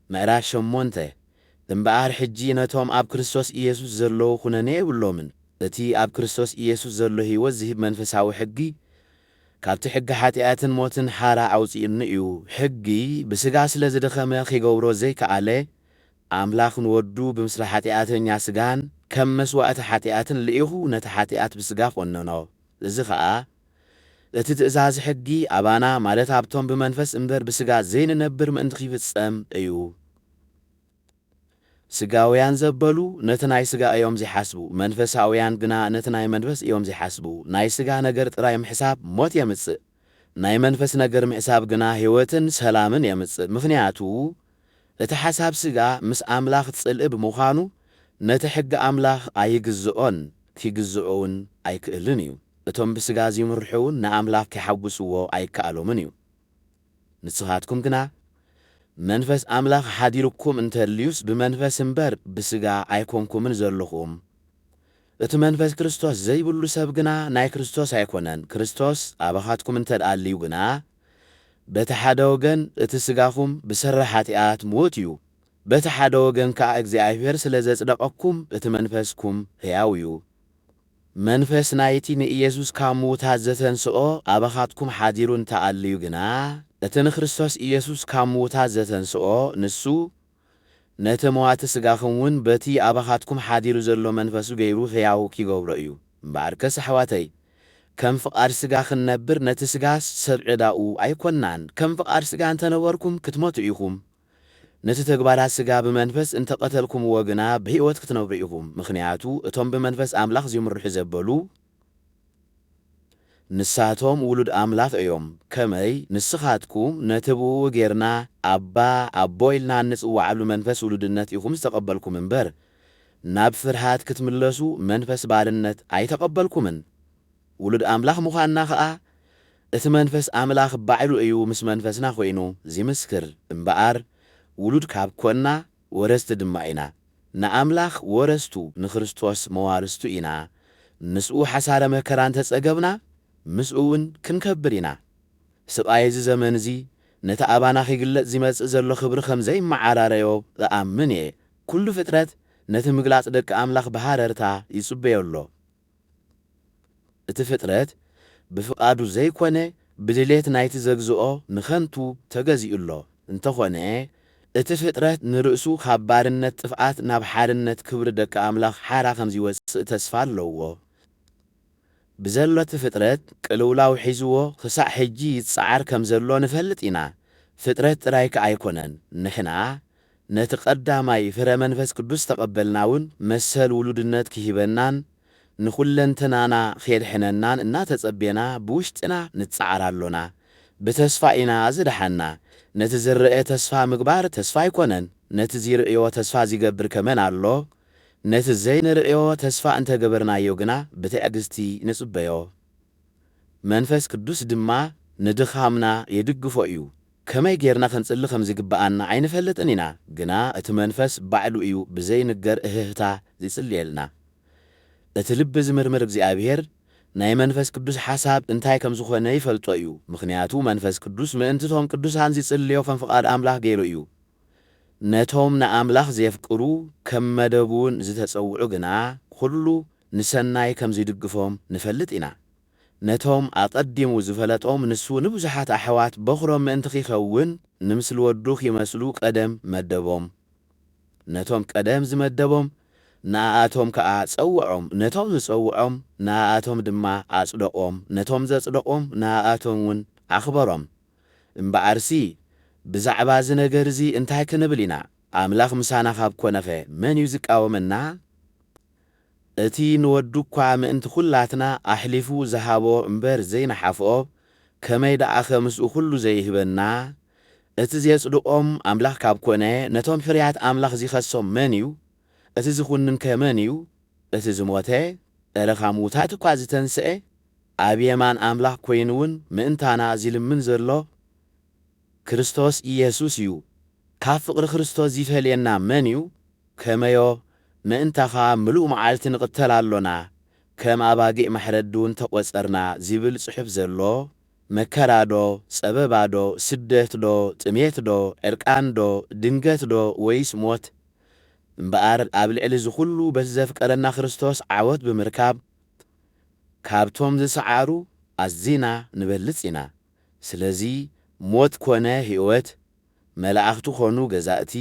ምዕራፍ ሸሞንተ። እምበኣር ሕጂ ነቶም ኣብ ክርስቶስ ኢየሱስ ዘለዉ ኹነኔ የብሎምን። እቲ ኣብ ክርስቶስ ኢየሱስ ዘሎ ህይወት ዝህብ መንፈሳዊ ሕጊ ካብቲ ሕጊ ሓጢኣትን ሞትን ሓራ ኣውጺኡኒ እዩ። ሕጊ ብስጋ ስለ ዝደኸመ ኺገብሮ ዘይከኣለ፣ ኣምላኽ ንወዱ ብምስሊ ሓጢኣተኛ ስጋን ከም መስዋእቲ ሓጢኣትን ልኢኹ ነቲ ሓጢኣት ብስጋ ኾነኖ። እዚ ኸኣ እቲ ትእዛዝ ሕጊ ኣባና፣ ማለት ኣብቶም ብመንፈስ እምበር ብስጋ ዘይንነብር ምእንቲ ኺፍጸም እዩ። ስጋውያን ዘበሉ ነቲ ናይ ስጋ እዮም ዚሓስቡ፣ መንፈሳውያን ግና ነቲ ናይ መንፈስ እዮም ዚሓስቡ። ናይ ስጋ ነገር ጥራይ ምሕሳብ ሞት የምጽእ፣ ናይ መንፈስ ነገር ምሕሳብ ግና ህይወትን ሰላምን የምጽእ። ምኽንያቱ እቲ ሓሳብ ስጋ ምስ ኣምላኽ ጽልኢ ብምዃኑ ነቲ ሕጊ ኣምላኽ ኣይግዝኦን፣ ኪግዝኦ እውን ኣይክእልን እዩ። እቶም ብስጋ ዚምርሑ እውን ንኣምላኽ ኬሓጉስዎ ኣይከኣሎምን እዩ። ንስኻትኩም ግና መንፈስ ኣምላኽ ሓዲሩኩም እንተልዩስ ብመንፈስ እምበር ብስጋ ኣይኮንኩምን ዘለኹም። እቲ መንፈስ ክርስቶስ ዘይብሉ ሰብ ግና ናይ ክርስቶስ ኣይኮነን። ክርስቶስ ኣባኻትኩም እንተ ደኣ ኣልዩ ግና በቲ ሓደ ወገን እቲ ስጋኹም ብሰሪ ሓጢኣት ምዉት እዩ፣ በቲ ሓደ ወገን ከኣ እግዚኣብሔር ስለ ዘጽደቐኩም እቲ መንፈስኩም ሕያው እዩ። መንፈስ ናይቲ ንኢየሱስ ካብ ምዉታት ዘተንስኦ ኣባኻትኩም ሓዲሩ እንተ ኣልዩ ግና፣ እቲ ንክርስቶስ ኢየሱስ ካብ ምዉታት ዘተንስኦ ንሱ ነቲ መዋቲ ስጋኹም እውን በቲ ኣባኻትኩም ሓዲሩ ዘሎ መንፈሱ ገይሩ ሕያው ኪገብሮ እዩ። እምበኣርከስ ኣሕዋተይ፣ ከም ፍቓድ ስጋ ክንነብር ነቲ ስጋስ ሰብ ዕዳኡ ኣይኮንናን። ከም ፍቓድ ስጋ እንተ ነበርኩም ክትሞቱ ኢኹም። ነቲ ተግባራት ስጋ ብመንፈስ እንተ ቐተልኩምዎ ግና ብህይወት ክትነብሩ ኢኹም። ምኽንያቱ እቶም ብመንፈስ ኣምላኽ ዚምርሑ ዘበሉ ንሳቶም ውሉድ ኣምላኽ እዮም። ከመይ ንስኻትኩም ነቲ ብእኡ ጌርና ኣባ፣ ኣቦ ኢልና እንጽውዓሉ መንፈስ ውሉድነት ኢኹም ዝተቐበልኩም እምበር፣ ናብ ፍርሃት ክትምለሱ መንፈስ ባርነት ኣይተቐበልኩምን። ውሉድ ኣምላኽ ምዃንና ኸኣ እቲ መንፈስ ኣምላኽ ባዕሉ እዩ ምስ መንፈስና ኾይኑ ዚምስክር። እምበኣር ውሉድ ካብ ኮንና ወረስቲ ድማ ኢና። ንኣምላኽ ወረስቱ፣ ንክርስቶስ መዋርስቱ ኢና። ምስኡ ሓሳረ መከራ እንተ ጸገብና፣ ምስኡ እውን ክንከብር ኢና። ስቓይ እዚ ዘመን እዚ ነቲ ኣባና ኺግለጽ ዚመጽእ ዘሎ ኽብሪ ኸም ዘይመዓራረዮ እኣምን እየ። ኵሉ ፍጥረት ነቲ ምግላጽ ደቂ ኣምላኽ ብሃረርታ ይጽበዮ ኣሎ። እቲ ፍጥረት ብፍቓዱ ዘይኮነ ብድሌት ናይቲ ዘግዝኦ ንኸንቱ ተገዚኡ ኣሎ። እንተኾነ እቲ ፍጥረት ንርእሱ ካብ ባርነት ጥፍኣት ናብ ሓርነት ክብሪ ደቂ ኣምላኽ ሓራ ከም ዚወጽእ ተስፋ ኣለዎ። ብዘሎ እቲ ፍጥረት ቅልውላው ሒዝዎ ክሳዕ ሕጂ ይጸዓር ከም ዘሎ ንፈልጥ ኢና። ፍጥረት ጥራይ ከኣ ኣይኮነን። ንሕና ነቲ ቀዳማይ ፍረ መንፈስ ቅዱስ ተቐበልና እውን መሰል ውሉድነት ኪህበናን ንኹለንተናና ኼድሕነናን እናተጸቤና ብውሽጥና ንጸዓር ኣሎና። ብተስፋ ኢና ዝደሓንና። ነቲ ዝረአ ተስፋ ምግባር ተስፋ ኣይኮነን። ነቲ ዚርእዮ ተስፋ ዚገብር ከመን ኣሎ? ነቲ ዘይንርእዮ ተስፋ እንተ ገበርናዮ ግና ብትዕግስቲ ንጽበዮ። መንፈስ ቅዱስ ድማ ንድኻምና ይድግፎ እዩ። ከመይ ጌርና ክንጽሊ ከም ዝግብኣና ኣይንፈልጥን ኢና፣ ግና እቲ መንፈስ ባዕሉ እዩ ብዘይንገር እህህታ ዚጽልየልና። እቲ ልቢ ዝምርምር እግዚኣብሔር ናይ መንፈስ ቅዱስ ሓሳብ እንታይ ከም ዝኾነ ይፈልጦ እዩ፣ ምኽንያቱ መንፈስ ቅዱስ ምእንቲ እቶም ቅዱሳን ዚጽልዮ ከም ፍቓድ ኣምላኽ ገይሩ እዩ። ነቶም ንኣምላኽ ዜፍቅሩ ከም መደቡ እውን ዝተጸውዑ ግና ኹሉ ንሰናይ ከም ዚድግፎም ንፈልጥ ኢና። ነቶም ኣቐዲሙ ዝፈለጦም ንሱ ንብዙሓት ኣሕዋት በኹሮም ምእንቲ ኺኸውን ንምስሊ ወዱ ኺመስሉ ቀደም መደቦም። ነቶም ቀደም ዝመደቦም ንኣኣቶም ከኣ ጸውዖም፣ ነቶም ዝጸውዖም ንኣኣቶም ድማ ኣጽደቖም፣ ነቶም ዘጽደቖም ንኣኣቶም እውን ኣኽበሮም። እምበኣርሲ ብዛዕባ እዚ ነገር እዚ እንታይ ክንብል ኢና? ኣምላኽ ምሳና ኻብ ኰነኸ መን እዩ ዝቃወመና? እቲ ንወዱ እኳ ምእንቲ ኵላትና ኣሕሊፉ ዝሃቦ እምበር ዘይነሓፍኦ፣ ከመይ ደኣኸ ምስኡ ኵሉ ዘይህበና? እቲ ዜጽድቖም ኣምላኽ ካብ ኰነ፣ ነቶም ፍርያት ኣምላኽ ዚኸሶም መን እዩ? እቲ ዚኹንንከ መን እዩ? እቲ ዝሞተ፣ እረ ካብ ምዉታት እኳ ዝተንስኤ፣ ኣብ የማን ኣምላኽ ኰይኑ እውን ምእንታና ዚልምን ዘሎ ክርስቶስ ኢየሱስ እዩ። ካብ ፍቕሪ ክርስቶስ ዚፈልየና መን እዩ? ከመዮ ምእንታኻ ምሉእ መዓልቲ ንቕተል ኣሎና፣ ከም ኣባጊዕ ማሕረዲ እውን ተቖጸርና ዚብል ጽሑፍ ዘሎ፣ መከራዶ፣ ጸበባዶ፣ ስደትዶ፣ ጥሜትዶ፣ ዕርቃንዶ፣ ድንገትዶ፣ ወይስ ሞት? እምበኣር ኣብ ልዕሊ እዚ ኹሉ በቲ ዘፍቀረና ክርስቶስ ዓወት ብምርካብ፣ ካብቶም ዝሰዓሩ ኣዚና ንበልጽ ኢና። ስለዚ ሞት ኮነ ህይወት፣ መላእኽቲ ኾኑ ገዛእቲ፣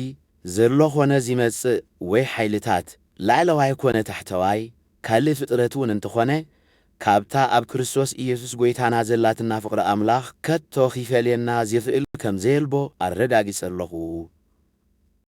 ዘሎ ኾነ ዚመጽእ ወይ ሓይልታት፣ ላዕለዋይ ኮነ ታሕተዋይ፣ ካልእ ፍጥረት እውን እንተኾነ፣ ካብታ ኣብ ክርስቶስ ኢየሱስ ጐይታና ዘላትና ፍቕሪ ኣምላኽ ከቶ ኺፈልየና ዚኽእል ከም ዘየልቦ ኣረጋጊጸ ኣለኹ።